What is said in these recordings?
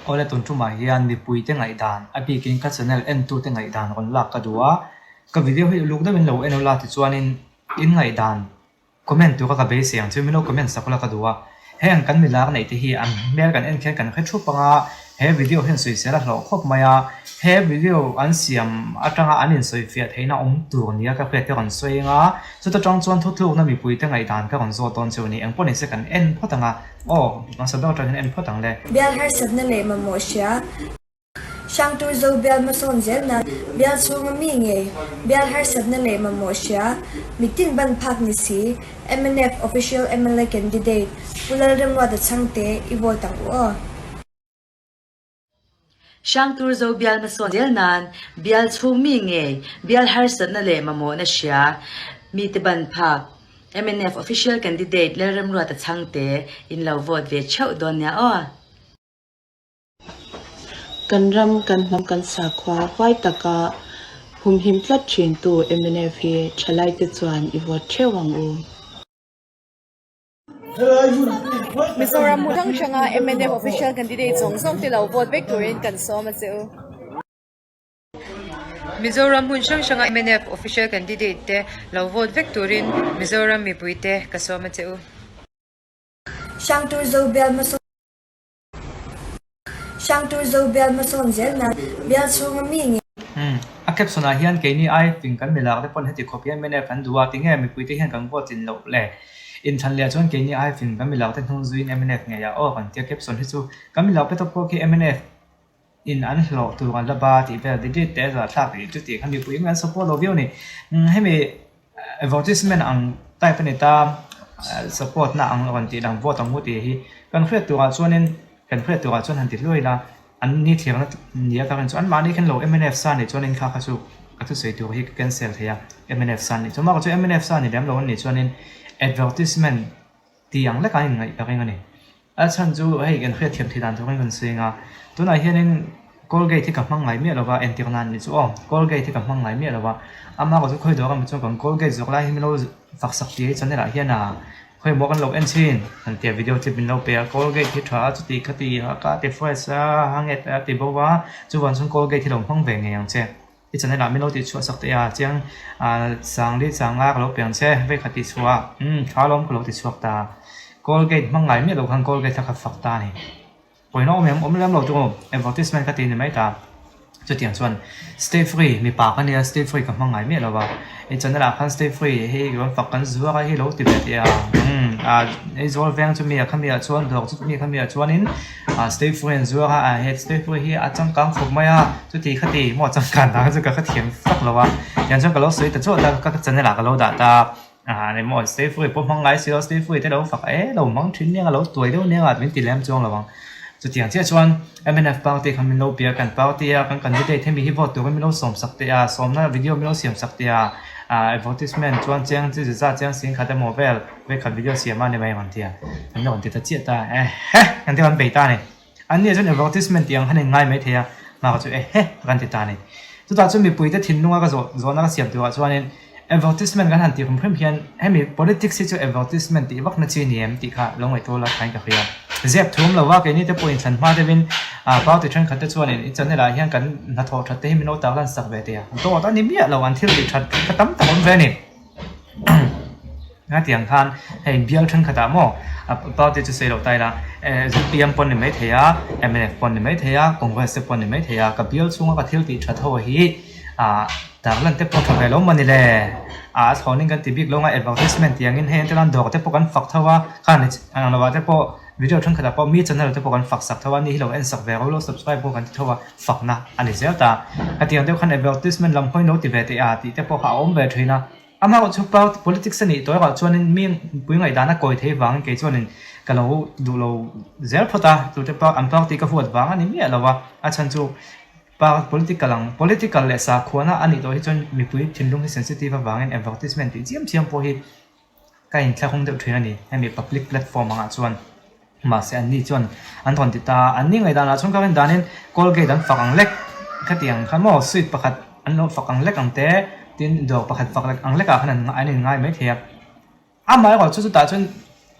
Awle tun tumah hian mipuite ngaihdan a bikin ka channel entute ngaihdan rawn lak ka duh a, ka video hi uluk deuhin lo en ula tichuanin in ngaihdan Comment tura ka beisei ang chu min lo comment sak ula ka duh a, heng kan milar neih te hi an hmel kan en khian kan hre thup ang a, he video hian sawisel a hlawh khawp mai a, he video an siam atanga an insawifiah theihna awm tur nia ka hriat te rawn sawi ang a, chuta tang chuan thutlukna mipuite ngaihdan ka rawn zawt dawn chu a ni, engpawh nise kan en phawt ang a, aw hmasa ber atang hian en phawt ang le. Bial harsatna leh mamawh hria. Hrangtur zo bial hmasawn zel nan bial chhunga mi ngei, bial harsatna leh mamawh hria, mitin ban phak ni si, mnf Official mla Candidate Pu Lalremruata Chhangte i vote ang u aw. Hrangtur zo bial hmasawn zel nan bial chhung mi ngei, bial harsatna leh mamawhna hria, mite ban phak, mnf Official Candidate Lalremruata Chhangte in lo vote ve theuh dawn nia aw. Kan ram, kan hnam, kan sakhua huai taka humhim tlat thintu mnf hi thalaite chuan i vote theuh ang u. Mizoram hmun hrang hranga mnf official candidate zawng zawng te lo vote vek turin kan sawm a che u. Mizoram hmun hrang hranga mnf official candidate te lo vote vek turin Mizoram mipuite ka sawm a che u. Hrangtur zo bial hmasawn. Hrangtur zo bial hmasawn zel nan bial chhunga mi nge. Umm, a caption ah hian keini ai fing kan milak te pawn heti khawp hian mnf an duh a, tinge mipui te hian kan vote tlin loh le? Inthlan leh chuan keini ai fing kan milak te hnung zuiin mnf ngei ah aw kan tia caption hi chu kan milak pe tawp pawh khi mnf in an hlawh tur an la ba tih vel delete teh a zahthlak tih chu tih kha mipui in kan support lo viau a ni. Umm, hemi Advertisement ang type a ni ta, support na ang rawn tih dang vote ang u tih hi kan hriat turah chuanin kan hriat turah chuan han ti hluai ila, an ni thliarna nia ka rin chu anmahni khan lo mnf sa nih chuanin kha kha chu ka thusawi tur hi ka cancel thei a, mnf sa nih chuan mahka chu mnf sa ni lem lo an nih chuanin advertisement Tih ang lek an inngaih ka ring a ni. A chhan chu hei kan hriatthiam thei dan turin kan sawi ang a, tunah hianin Colgate hi ka hmang ngai miah lo va, entir nan ni chu aw, Colgate hi ka hmang ngai miah lo va, ama erawh chu khawi dawr emaw chuan kan Colgate zawk lai hi min lo fak sak tih hi channel ah hian a khawi maw kan lo en thin han tia video clip min lo pe a, Colgate hi tha a chuti khati a ka ti fresh a, a nget a ti bo va, chuvang chuan Colgate hi lo hmang ve ngei ang che. I channel ah min lo tih chhuah sak teh a, chiang Sangli changa ka lo piang che, vei khat tih chhuah a, umm tha lawm ka lo ti chhuak ta. Colgate hmang ngai miah lo khan Colgate kha ka fak ta a ni. Pawina awm em awm lem lo chu advertisement ka ti ni mai ta. Chutiang chuan stay free mipa ka nia stay free ka hmang ngai miah lo a, i channel ah khan stay free hei rawn fak kan zuar a hei lo ti ve teh a, umm Aizawl veng chu mi a khami ah chuan dawr chu mi khami ah chuanin Ah stay free an zuar a, ah he stay free hi a changkang khawp mai a, chuti khati maw changkan dan chu ka hrethiam vak lo a, tiang chuan ka lo sawi ta chuah ta ka channel ah ka lo dah ta ah eng maw stay free pawh hmang ngai si lo stay free te lo fak e lo hmang thin nia lo tuai deuh nia min ti lem chuang lo ang, chutiang chiah chuan mnf party kha min lo bia kan party a kan candidate hemi hi vote turin min lo sawm sak teh a, sawmna video min lo siam sak teh a, ah advertisement chuan chiang chi zat chiang sing khat emaw vel. Vekhat video siam a ni mai ang tia an rawn ti ta chiah ta ehe kan ti kan bei ta a ni. An nia chuan advertisement tih ang khan in ngai mai thei a, hma chu ehe kan ti ta a ni. Chutah chuan mipuite thinlunga ka zawh zawhna ka siam turah chuanin advertisement kan han tih hrim hrim hian hemi politics hi chu advertisement tih vakna chi a ni em tih kha lo ngaihtuah la thain ka hria. Zep thum lova keini te pawh inthlan hma deuhin ah party thenkhat te chuanin i channel ah hian kan hnathawh that te hi min lo tarlan sak ve thei a, dawt a ni miah lo an thil tih that kha tam tak awm ve a ni. Hetiang khan hei bial thenkhatah maw a party chu sawi loh ta ila zpm pawn ni maithei a mnf pawn ni maithei a congress te pawn ni maithei a ka bial chhunga ka thil tih that ho hi ah tarlan te pawh tha ve lo maw ni le ah a thlawnin kan ti bik lo ang a advertisement tih angin hei entir nan dawr te pawh kan fak tho a khan ang lovah te pawh video thenkhatah pawh mi channel te pawh kan fak sak tho a ni hi lo en sak ve ro lo subscribe pawh kan ti tho a. fakna a ni zel ta. Hetiang deuh khan advertisement lam hawi no ti ve teh a tih te pawh kha a awm ve thin a. Amaherawh chu party politics a nih tawh erawh chuanin mi pui ngaihdan a kawi thei vangin kei chuanin ka lo duh lo zel phawt a, tute pawh an party ka huat vang a ni miah lo a, a chhan chu party political ang political leh sakhuana a nih tawh hi chuan mipui thinlung hi sensitive avangin advertisement tih chiam chiam pawh hi Ka inthlahung deuh thin a ni, hemi public platform angah chuan. Mahse an ni chuan an rawn ti ta a, an ni ngaihdanah chuan ka rin danin Colgate an fak ang lek khati ang kha maw sweet pakhat an lo fak ang lek ang te, tin dawr pakhat fak ang lekah khan an inngai mai thei a. Amaherawhchu chutah chuan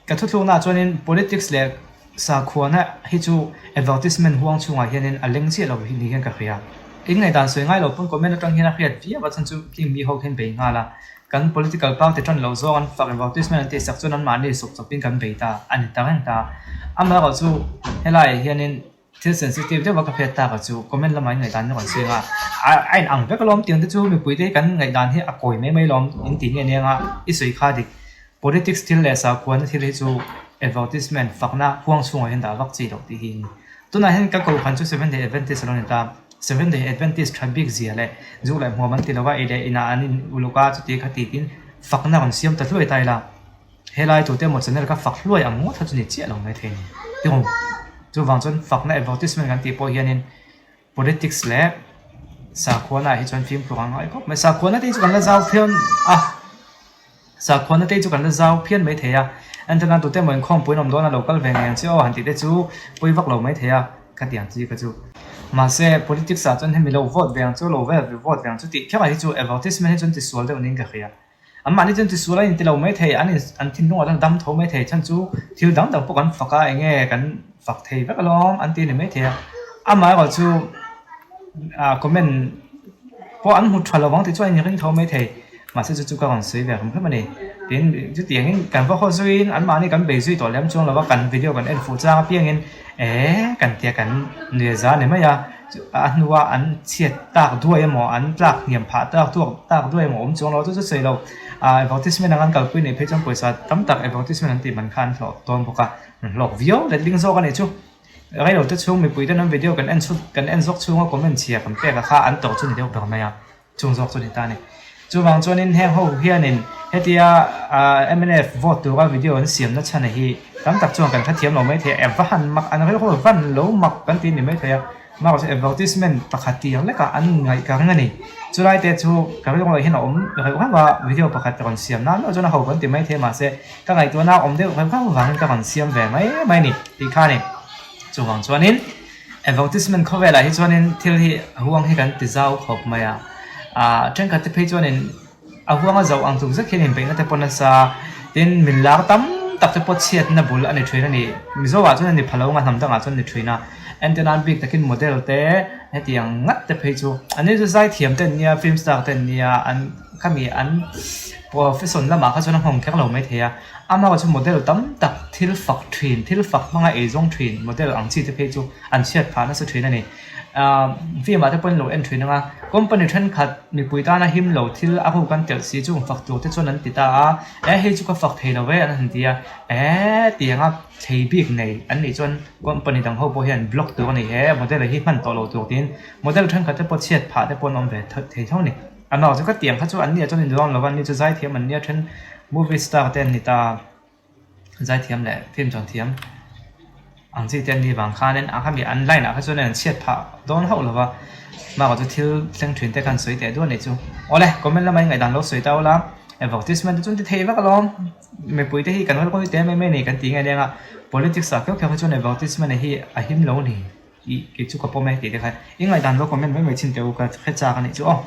ka thuthluknaah chuanin politics leh. Sakhuana hi chu advertisement huang chhungah hianin a leng chiah lo hi ni hian ka hria. In ngaihdan sawi ngai lo pawn comment atang hian a hriat viau a chhan chu king mi ho hian bei nghal a. Kan political party tan lo zawng an fak advertisement an tihsak chuan anmahni sawp chawpin kan bei ta a ni ta reng ta. Amaherawhchu chu helaiah hianin thil sensitive deuh a ka hriat tak a chu comment lamah in ngaihdan hi a rawn chhing a. A in ang vek alawm tiang te chu mipui te hi kan ngaihdan hi a kawi mai mai alawm in ti nge nia i sawi kha dik. Politics thil leh sakhuana thil hi chu advertisement fakna huang chhungah hian dah vak chi loh tih hi a ni. Tunah hian ka kohhran chu Seventh Day Adventist a lo ni ta. Seventh Day Adventist tha bik zia leh zu leh hmuam an ti lo va, ei leh inah an in uluk a, chuti kha ti tin fakna rawn siam ta hluai ta ila. Helai tute emaw channel kha fak hluai ang ngawt kha chu ni chiah lo mai thei a ni. Tirung chuvang chuan fakna advertisement kan tih pawh hianin Politics leh sakhuana ah hi chuan fimkhur ang ngai khawp mai. Sakhuana te hi chu kan la zau phian a, sakhuana te hi chu kan la zau phian mai thei a, entirna tute emaw inkhawmpui an awm dawn a lo kal ve ngei ang che aw han tih te chu pawi vak lo mai thei a ka ti ang chi kha chu. Mahse politics ah chuan hemi lo vote ve ang chu lo vel ve vote ve ang chu tih kherah hi chu advertisement hi chuan tisual deuh niin ka hria. An mahni chuan tisual an inti lo mai thei, an in an thinlungah chuan dam tho mai thei chhan chu thil dang dang pawh kan fak a, eng nge kan fak thei vek alawm an ti a ni mai thei a. Amaherawh chu ah comment pawh an hmu tha lo vang tih chuan an inring tho mai thei, mahse chu chu ka rawn sawi ve hrim hrim a ni. Tin, chutiangin kan va haw zuiin an mahni kan bei zui tawh lem chuang lo va, kan video kan en fuh chang apiangin eh kan tia kan nuih za a ni mai a. A hnua an chhiat tak duai emaw an tlak hniam phah tak tuak tak duai emaw awm chuang lo chu chu sawi lo. Ahh advertisement anga an kalpui neih phei chuan pawisa tam tak advertisement an tih man kha an hlawh dawn bawk a, an hlawk viau letling zawk a nih chu. Reilo te chhung mipui ten an video kan en chhut kan en zawk chhunga comment chhia kan pek a kha an tawrh chu ni deuh ber mai a. Chung zawk chu ni ta a ni. Chuvang chuanin heng ho hianin hetia mnf vote tura video an siamna chhan hi tam tak chuan kan hrethiam lo maithei a, va han mak an rilru van lo mak kan ti ni maithei a, mahse chu advertisement pakhat tih ang lekah an ngaih ka ring a ni. Chulai te chu ka rilru ah hian a awm reuh reuh a, video pakhat rawn siam nan meuh chuan a ho kan ti maithei a mahse ka ngaihtuahna a awm deuh reuh reuh vangin ka rawn siam ve mai mai a ni tih kha a ni. Chuvang chuanin. Advertisement khawvelah hi chuanin thil hi a huang hi kan ti zau khawp mai a, ah thenkhat te phei chuanin a huang a zauh ang tluk zet hian inbeihna te pawh nasa tin min lar tam tak te pawh chhiatna bul a ni thin a ni. Mizo ah chuan a ni pha lo anga hnam dangah chuan a ni thin a, entirna an bik takin model te hetiang ngat te phei chu an ni chu zaithiam te an nia film star te an nia an khami an profession lamah kha chuan a nghawng kher lo maithei a. Amah chu model tam tak thil fak thin, thil fak hmanga ei zawng thin model ang chi te phei chu an chhiat phah nasa thin a ni. Ahh film ah te pawhin lo en thin ang a, company thenkhat mipui tana him lo thil a ruk an telh si chung fak tur te chuan an ti ta a, eh hei chu ka fak thei lo ve an han ti a, eh tianga thlei bik nei an nih chuan company dang ho pawh hian block tur a ni he model hi hman tawh lo tur tiin model thenkhat te pawh chhiat phah te pawh an awm ve thei tho a ni. A nau chu ka tiang kha chu an nia chuan in dawn lo a, ni chu zaithiam an nia then movie star te an ni ta a, zaithiam leh film chuan thiam ang chi te an nih vang khanin a khami an line ah kha chuan an chhiat phah dawn hauh lo va, bakah chu thil thleng thin te khan sawi teh duah a nih chu. Awle comment lama ingaihdan lo sawi ta ula advertisement te chu an ti thei vek alawm, mipui te hi kan rilru hi te em em a ni kan ti nge nia politics ah keuh keuh hi chuan advertisement hi a him lo a ni. Ih kei chu ka pawm e tih te kha i ngaihdan lo comment mai mai chhin teh u ka hre chak a nih chu aw.